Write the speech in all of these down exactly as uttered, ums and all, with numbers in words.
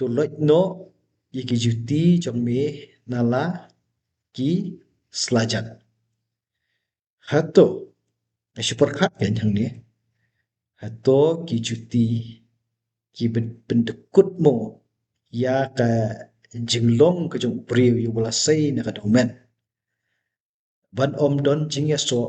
to loit noh ïa ki juti jong me na la ki slajat. Hato, nga shu pyrkhat kein hangne. Hato ki juti ki pyn-, pyndykut mo ïa ka jinglong ka jong u briew ïa uba la sei na ka dewmet, ban ym don jingïasoh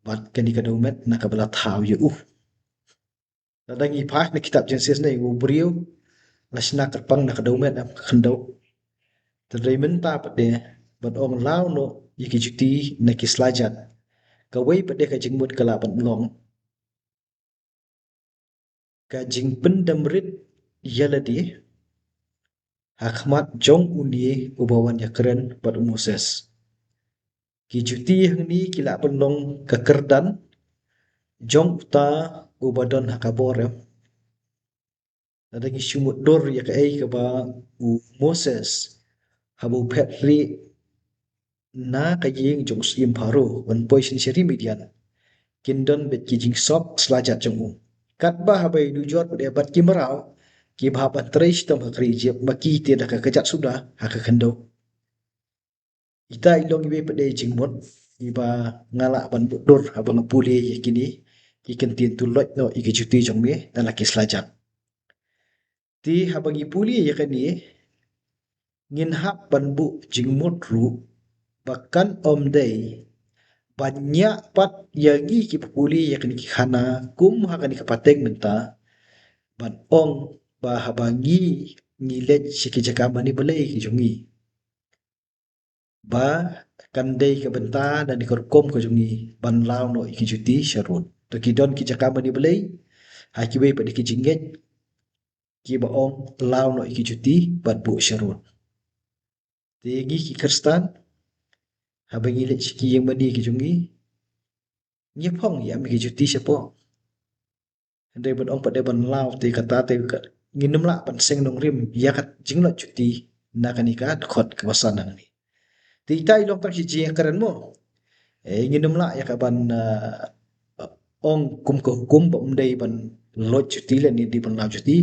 bad kane ka dewmet na kaba la thaw ïa u. Lada ngi phai na kitab Jenesis ne, u briew la shna kyrpang na ka dewmet, em, ka khyndew. Te dei mynta pat de ban ong law noh ïa ki juti na ki slajat. Kawei pat de ka jingmut ka lah ban long ka jingpyndem rit ïa lade ha khmat jong une uba wan ïakren bad u Moses. Ki juti hangne ki lah ban long ka kyrdan jong uta uba don ha ka bor, em. Lada ngi shu mutdur ïa kaei kaba u Moses haba u phet rieh na ka ïing jong u syiem Pharaoh ban poi sha ri Midian, kin don beit ki jingsop slajat jong u. Katba haba ïadujor pat de bad ki mraw kiba hap ban trei shitom ha ka ri Ijipt, ma ki te da ka kjat suda ha ka khyndew. Ita i long iwei pat de jingmut iba nga lah ban mutdur haba nga pule ïa kine ki kyntien, to loit noh ïa ki juti jong me na la ki slajat. Te haba ngi pule ïa kane, ngin hap ban buh jingmut ruh ba kan ym dei ban ñiah pat ïa ngi kiba pule ïa kine ki khana kum ha kane ka pateng mynta, ban ong ba haba ngi, ngi leit sha ki jaka mane balei ki jong ngi, ba kan dei ka bynta na ka rukom ka jong ngi ban law noh ïa ki juti sharud. To ki don ki jaka mane balei ha kiwei pat de ki jingngeit kiba ong law noh ïa ki juti bad buh sharud. Te ngi ki Khristan, haba ngi leit sha ki ïing mane ki jong ngi, ngi phong ïa me ki juti shapoh. Hynrei ban ong pat de ban law te kata te ka, ngin ym lah ban seng nongrim ïa ka jinglot juti na kane ka dkhot kaba san hangne. Te ita i long tang shi jingïakren mo. Eh, ngin ym lah ïa ka ban, ah, ong kum ka hukum ba ym dei ban loit juti lane dei ban law juti.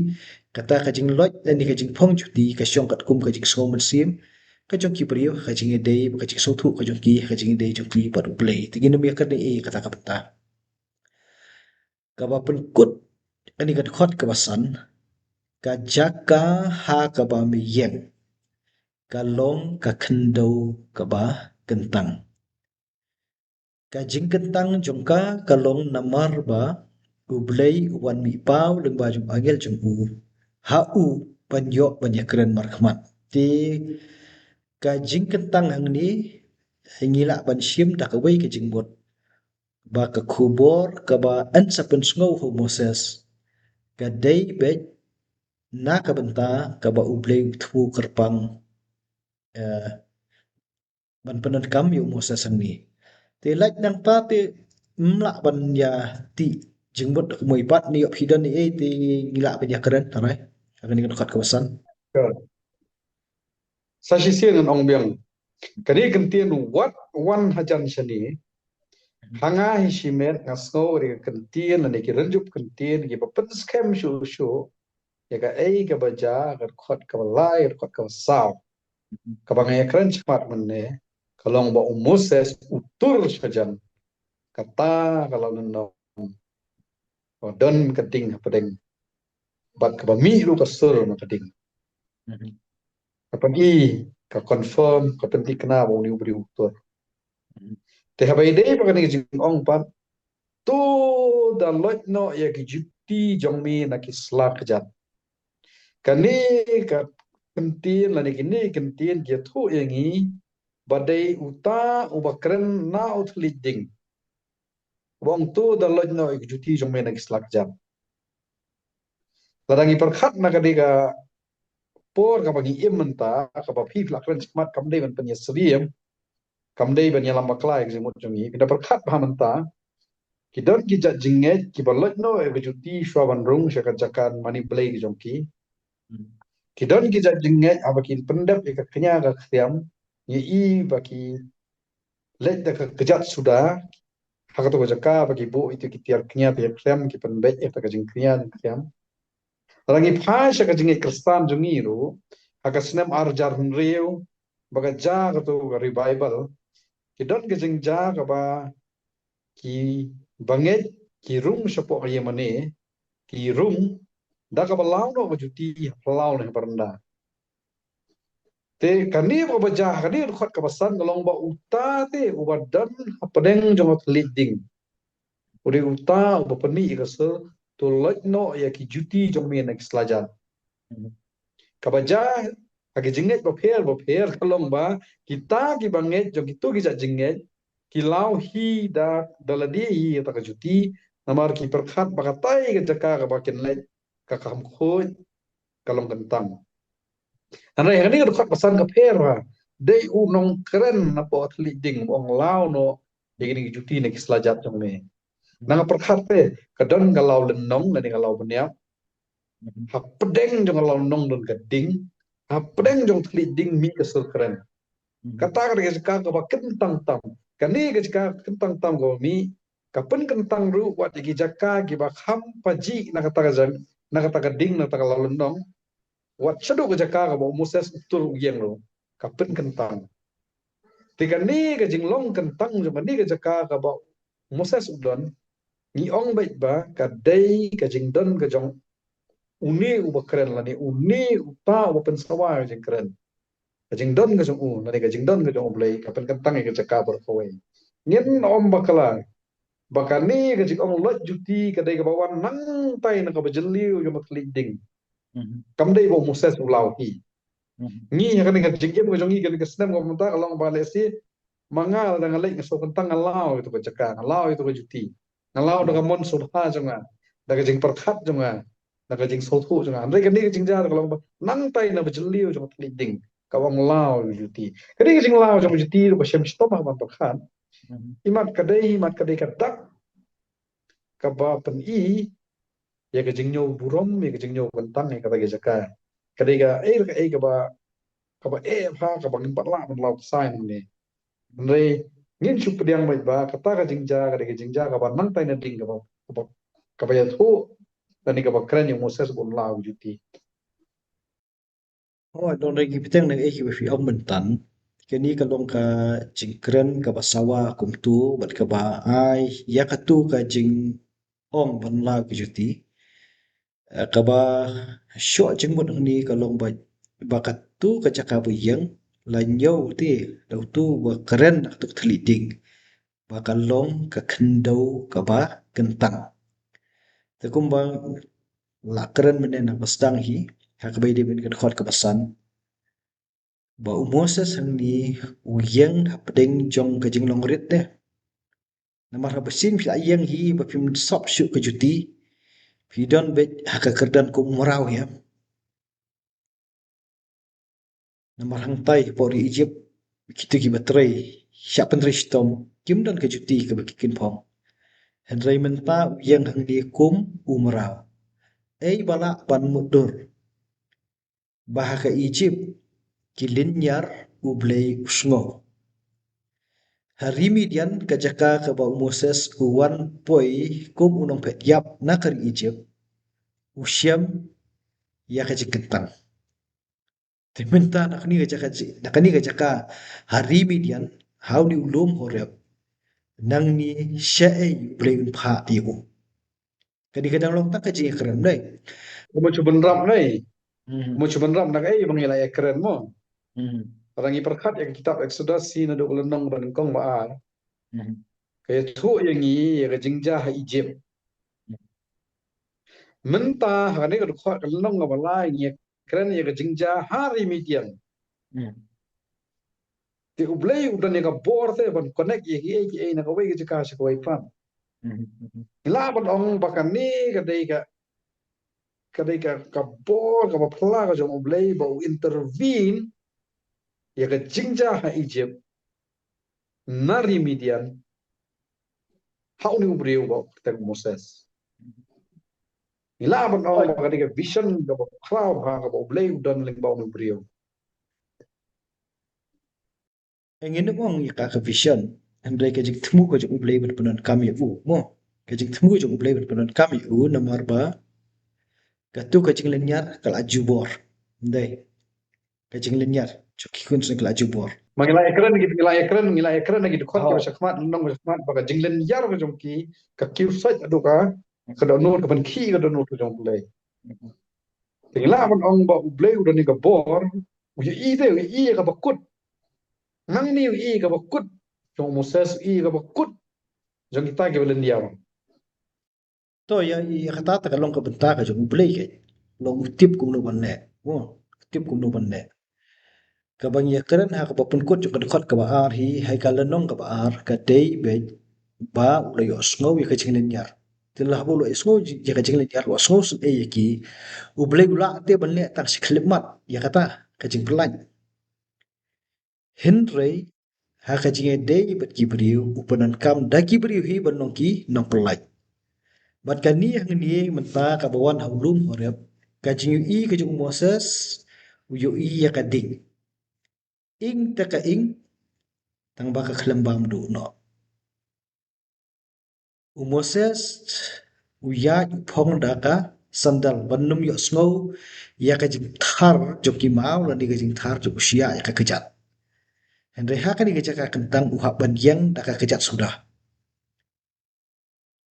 Kata ka jinglot lane ka jingphong juti ka shong katkum ka jingsngew mynsiem ka jong ki briew, ka jingïadei, ka jingsngewthuh ka jong ki, ka jingïadei jong ki bad U Blei. Te ngin ym ïakren ei ei kata ka bynta. Kaba pynkut kane ka dkhot kaba san, ka jaka ha kaba me ïeng ka long ka khyndew kaba kyntang. Ka jingkyntang jong ka ka long namar ba U Blei u wan mih paw lyngba jong angel jong u ha u ban ïoh ban ïakren markhmat. Te ka jingkyntang hangne ngi lah ban shim da kawei ka jingmut ba ka khubor kaba yn sa pynsngew ha u Moses ka dei beit na ka bynta kaba U Blei u thmu kyrpang, eh, ban pyndonkam ïa u Moses hangne. Te lait nangta te ym lah ban ïa tih jingmut da kumno pat, ne ïoh phi don ei ei te ngi lah ban ïakren, tharai ha kane ka dkhot kaba san. Sure. Sa shisien ngan ong biang. Kane ka kyntien wat wan hajan shane, ha nga hi shimet nga sngew ïa ka kyntien lane ki rynjup kyntien kiba pynskhem shuh shuh ïa kaei kaba jia ha ka dkhot kaba lai, ka dkhot kaba saw. Kaba nga ïakren shakhmat mynne ka long ba u Moses u tur shajan. Kata ka la lynnong ba don ka ding hapdeng bad kaba mih ruh ka sur na ka ding. Mhm. Ka pyni, ka confirm, ka pynthikna ba une u briew u tur. Mhm. Te haba ïadei bad kane ka jingong pat, to da loit noh ïa ki juti jong me na ki sla kjat. Kane ka kyntien lane kine ki kyntien ki ïathuh ïa ngi ba dei uta uba kren na u thylliej ding. Ba ong to da loit noh ïa ki juti jong me na ki sla kjat. Lada ngi pyrkhat na kane ka por kaba ngi im mynta, kaba phi la kren shakhmat, kam dei ban pynïasyriem, kam dei ban ïalam bakla ïa ka jingmut jong ngi. Phi da pyrkhat ba ha mynta ki don ki jait jingngeit kiba loit noh ïa ka juti shuwa ban rung sha ka jaka mane blei ka jong ki. Hmm. Ki don ki jait jingngeit haba ki pyndep ïa ka kñia ka khriam, ngi i ba ki leit da ka kjat suda ha kato ka jaka ba ki buh ïa ki tiar kñia tiar khriam, ki pynbeit ïa ka jingkñia jingkhriam. Lada ngi phai sha ka jingngeit Khristan jong ngi ruh, ha ka snem ar hajar hynriew, ba ka jia kato ka revival, ki don ka jingjia kaba ki bangeit ki rung shapoh ka ïingmane, ki rung da kaba law noh ka juti ha phyllaw ne ha baranda. Te kane kaba jia, kane ka dkhot kaba san ka long ba uta te uba don hapdeng jong ka thylliej ding, u dei uta uba pyni ïa ka sur, to loit noh ïa ki juti jong me na ki slajat. Kaba jia ha ki jingngeit bapher bapher ka long ba kita kiba ngeit jong kito ki jait jingngeit ki law hi da, da lade hi kata ka juti, namar ki pyrkhat ba katai ka jaka kaba kin leit ka kham khuid, ka long kyntang. Hynrei ha kane ka dkhot ba san ka pher ba dei u nongkren napoh thylliej ding u ong law noh ïa kine ki juti na ki slajat jong me. Na nga pyrkhat te ka don ka law lynnong lane ka law bniap hapdeng jong ka law lynnong don ka ding, hapdeng jong thylliej ding mih ka sur kren. Kata ka dei ka jaka kaba kyntang tam. Kane ka jaka kyntang tam kaba mih ka pynkyntang ruh wat ïa ki jaka kiba kham pajih na kata ka jaka, na kata ka ding, na kata ka law lynnong. Wat shaduh ka jaka kaba u Moses u tur u ïeng ruh ka pynkyntang. Te kane ka jinglong kyntang jong kane ka jaka kaba u Moses u don, ngi ong beit ba ka dei ka jingdon ka jong une uba kren lane une uta uba pynsawa ka jingkren. Ka jingdon ka jong u lane ka jingdon ka jong U Blei ka pynkyntang ïa ka jaka baroh kawei. Ngin ym bakla ba kane ka jingong loit juti ka dei kaba wan nangtai na kaba jylliew jong ka thylliej ding. Kam dei ba u Moses u law hi. Ngi ha kane ka jingim ka jong ngi kane ka snem kaba mynta ka long ba lehse ma nga lada nga leit nga sngewkyntang nga law ïa kata ka jaka, nga law ïa kata ka juti, nga law da ka mon sngewbha jong nga, da ka jingpyrkhat jong nga, da ka jingsngewthuh jong nga. Hynrei kane ka jingjia ka long ba nangtai na ba jylliew jong ka thylliej ding kaba ong law ïa ka juti. Kane ka jinglaw jong ka juti ruh ba shem shitom ha ban pyrkhat. Imat ka dei, imat ka dei ka dak kaba pyni ïa ka jingñiew burom, ïa ka jingñiew kyntang ïa kata ka jaka. Ka dei ka ei ka ei kaba, kaba eh bha, kaba ngim pat lah ban law ksai nangne. Hynrei ngin shu pdiang beit ba kata ka jingjia ka dei ka jingjia kaba nangtai na ding kaba, kaba, kaba ïathuh lane kaba kren ïa u Moses ba un law ïa ka juti. Hooid, don re ki bteng na ei kiba phi ong mynta. Kane ka long ka jingkren kaba sawa kumto bad kaba ai ïa kato ka jingong ban law ïa ka juti. Eh, kaba shoh jingmut hangne ka long ba, ba kato ka jaka ba ïeng la ñiew te da uto ba kren ha kato ka thylliej ding ba ka long ka khyndew kaba kyntang. Te kumba la kren mynne na ba sdang hi ha kaba ïadei bad ka dkhot kaba san, ba u Moses hangne u ïeng hapdeng jong ka jinglong rit te. Namar haba shisien phi la ïeng hi ba phim sop shuh ka juti, phi don beit ha ka kyrdan kum u mraw hi. Namar hangtai hapoh ri Ijipt kito kiba trei, shah pyntrei shitom, kim don ka juti kaba ki kynphong. Hynrei mynta u ïeng hangne kum u mraw. Ei ba lah ban mutdur ba ha ka Ijipt ki lynñiar U Blei u sngew. Ha ri Midian ka jaka kaba u Moses u wan poi kum u nongphet ïap na ka ri Ijipt, u shem ïa ka jingkyntang. Te mynta na kane ka jaka, na kane ka jaka ha ri Midian, ha une u lum Horeb, nangne shaei U Blei un phah ïa u. Kane ka dang long tang ka jingkren dei. Mo shu bynrap dei. Mo shu bynrap na kaei ba ngi la ïakren mo. Lada ngi pyrkhat ïa ka kitab Exodus shi naduh ka lynnong ba nyngkong ba ar, ka ïathuh ïa ngi ïa ka jingjia ha Ijipt. Mynta ha kane ka dkhot ka lynnong kaba lai ngi ïakren ïa ka jingjia ha ri Midian. Te U Blei u don ïa ka bor te ban connect ïa kiei kiei na kawei ka jaka sha kawei pat. Ngi lah ban ong ba kane ka dei ka, ka dei ka, ka bor kaba phylla ka jong U Blei ba u intervene ïa ka jingjia ha Ijipt na ri Midian ha une u briew ba u kyrteng Moses. Ngi lah ban ong ba ka dei ka vision kaba khraw bha kaba U Blei u don lyngba une u briew. Ngin ym ong ïa ka ka vision, hynrei ka jingthmu ka jong U Blei ban pyndonkam ïa u mo. Ka jingthmu ka jong U Blei ban pyndonkam ïa u namar ba Katu ka jinglynñiar ka la jubor. Ndei. Ka jinglynñiar jong ki khun Israel ka la jubor. Ma ngi la ïakren, ngi la ïakren, ngi la ïakren ki dkhot ki ba shakhmat, nong ba shakhmat, ba ka jinglynñiar ka jong ki, ka kiew sait haduh ka, ka dohnud ka ban khih ka dohnud ka jong U Blei. Te ngi lah ban ong ba U Blei u don ïa ka bor, u ïohi te, u ïohi ïa ka bakut. Hangne u ïohi ïa ka bakut jong u Moses, u ïohi ïa ka bakut jong kita kiba lynñiar. To ïa, ïa kata te ka long ka bynta ka jong U Blei, ka long u tip kumno ban leh. Mo, u tip kumno ban leh. Kaba ngi ïakren ha kaba pynkut jong ka dkhot kaba ar hi, ha ka lynnong kaba ar, ka dei beit ba u la ïohsngew ïa ka jinglynñiar. Te la haba u la ïohsngew ïa ka jinglynñiar, u la ïohsngew shisha ïa ki, U Blei u lah te ban leh tang shi khyllipmat ïa kata ka jingpyllait. Hynrei ha ka jingïadei bad ki briew, u pyndonkam da ki briew hi ban long ki nongpyllait. Bad kane hangne mynta kaba wan ha u lum Horeb, ka jingïohi ka jong u Moses, u ïohi ïa ka ding. Ing te ka ing, tang ba ka khlem bam duh noh. U Moses u ïaid u phong da ka sandal ban ym ïohsngew ïa ka jingthar jong ki maw lane ka jingthar jong u shiah ïa ka kjat. Hynrei ha kane ka jaka kyntang u hap ban ïeng da ka kjat suda.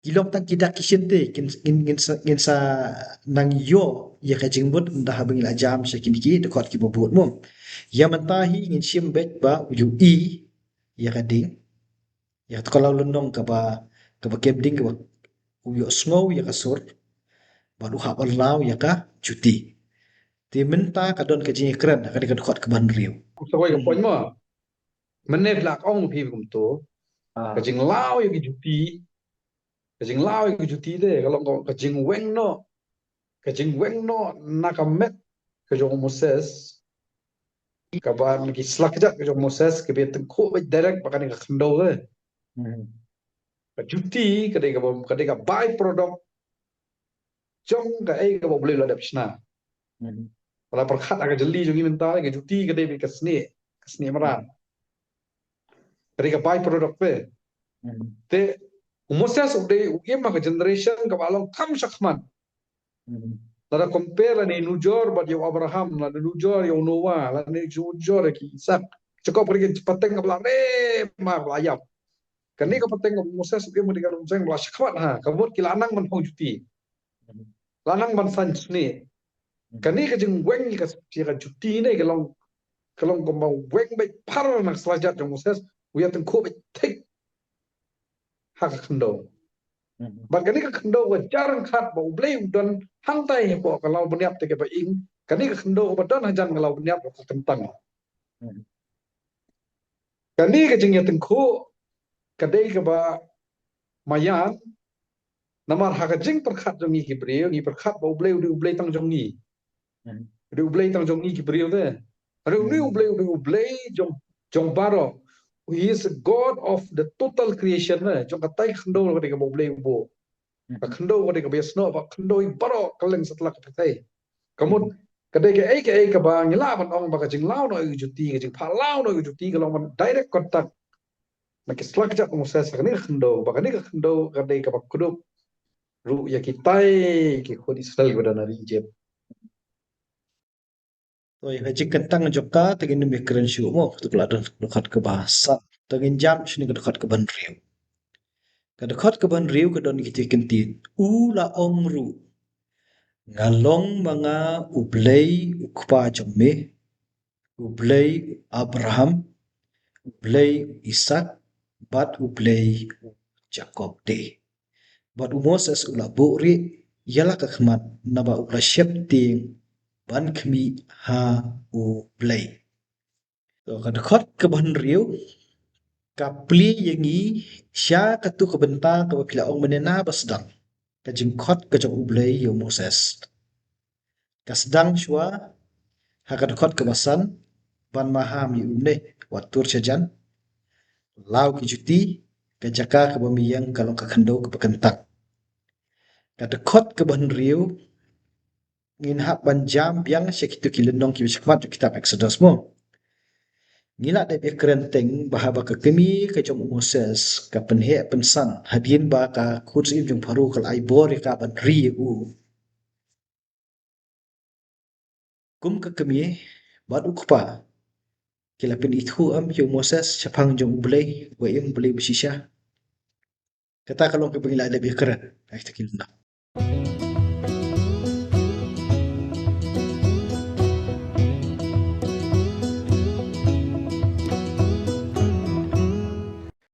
Ki long tang ki dak ki shin te, ngin, ngin, ngin sa, ngin sa nang ïoh ïa ka jingmut ynda haba ngi la jam sha kine ki dkhot kiba bud mo. Ïa mynta hi ngin shim beit ba u ïohi ïa ka ding. Ïa katu ka law lynnong kaba, kaba kem ding kaba u ïohsngew ïa ka sur bad u hap ban law ïa ka juti. Te mynta ka don ka jingïakren ha kane ka dkhot kaba hynriew. Sa kawei ka point mo. Mynne phi la ong phi kumto. Ka jinglaw ïa ka juti. Ka jinglaw ïa ka juti te ka long ka jingweng noh. Ka jingweng noh na ka met ka jong u Moses. Kaba na ki sla kjat ka jong u Moses kaba tyngkhuh beit direct ba kane ka khyndew te. Ka juti ka dei kaba, ka dei ka by-product jong kaei kaba U Blei u la dep shna. Ba la pyrkhat ha ka jylli jong ngi mynta, ka juti ka dei ka snieh, ka snieh mrad. Ka dei ka by-product te. Te u Moses u dei u im ha ka generation kaba long kham shakhmat. Lada compare lane nujor bad ïa u Abraham, lada nujor ïa u Noah, lane nujor ïa ki Isak, Jakob, ka dei ka pateng kaba la rem, kaba la ïap. Kane ka pateng kaba u Moses u im, ka dei ka pateng kaba la shakhmat ha, ka mut ki la nang ban phong juti. La nang ban san snieh. Kane ka jingweng ïa ka, ïa ka juti ne ka long, ka long kaba weng beit phar na ka sla kjat jong u Moses, u ïa tyngkhuh beit thik ha ka khyndew. Bad kane ka khyndew ka jar ryngkat ba U Blei u don hangtai hapoh ka law bniat te kaba ing, kane ka khyndew kaba don hajan ka law bniat ka kyntang. Kane ka jingïatyngkhuh ka dei kaba maïan, namar ha ka jingpyrkhat jong ngi ki briew, ngi pyrkhat ba U Blei u dei U Blei tang jong ngi. U dei U Blei tang jong ngi ki briew te. Hynrei une U Blei, u dei U Blei jong, jong baroh. He is a God of the total creation, eh. Jong katai ka khyndew ka dei kaba U Blei u buh. Ka khyndew ka dei kaba ïasnoh, ba khyndew hi baroh kylleng satlak ka pyrthei. Ka mut ka dei kaei kaei kaba ngi lah ban ong ba ka jinglaw noh ïa ka juti, ka jingphah law noh ïa ka juti ka long ban direct contact na ki sla kjat u Moses ha kane ka khyndew, ba kane ka khyndew ka dei kaba kdup ruh ïa kitai ki khun Israel kiba don ha ri Egypt. To ïa ka jingkyntang jong ka te ngin ym ïakren shuh mo, katu ka la don dkhot kaba san. To ngin jam sha kane ka dkhot kaba hynriew. Ka dkhot kaba hynriew ka don kita ki kyntien. U la ong ruh, nga long ma nga U Blei u kpa jong me, U Blei u Abraham, U Blei u Isak, bad U Blei u Jakob te. Bad u Moses u la buhrieh ïa la ka khmat naba u la sheptieng ban khmih ha U Blei. To ka dkhot kaba hynriew ka plie ïa ngi sha katu ka bynta kaba phi la ong mynne na ba sdang. Ka jingkhot ka jong U Blei ïa u Moses. Ka sdang shuwa ha ka dkhot kaba san, ban maham ïa u mneh wat tur sha jan. Law ki juti, ka jaka kaba me ïeng ka long ka khyndew kaba kyntang. Ka dkhot kaba hynriew ngin hap ban jam biang sha kitu ki lynnong kiba shakhmat jong kitab Exodus mo. Ngi la dep ïakren teng ba haba ka kmie ka jong u Moses ka pynheh pynsan hadien ba ka khun syiem jong Pharaoh ka la ai bor ïa ka ban ri ïa u. Kum ka kmie bad u kpa ki la pynithuh em ïa u Moses shaphang jong U Blei, ba im Blei bashisha. Kata ka long kaba ngi la dep ïakren ha kita ki lynnong.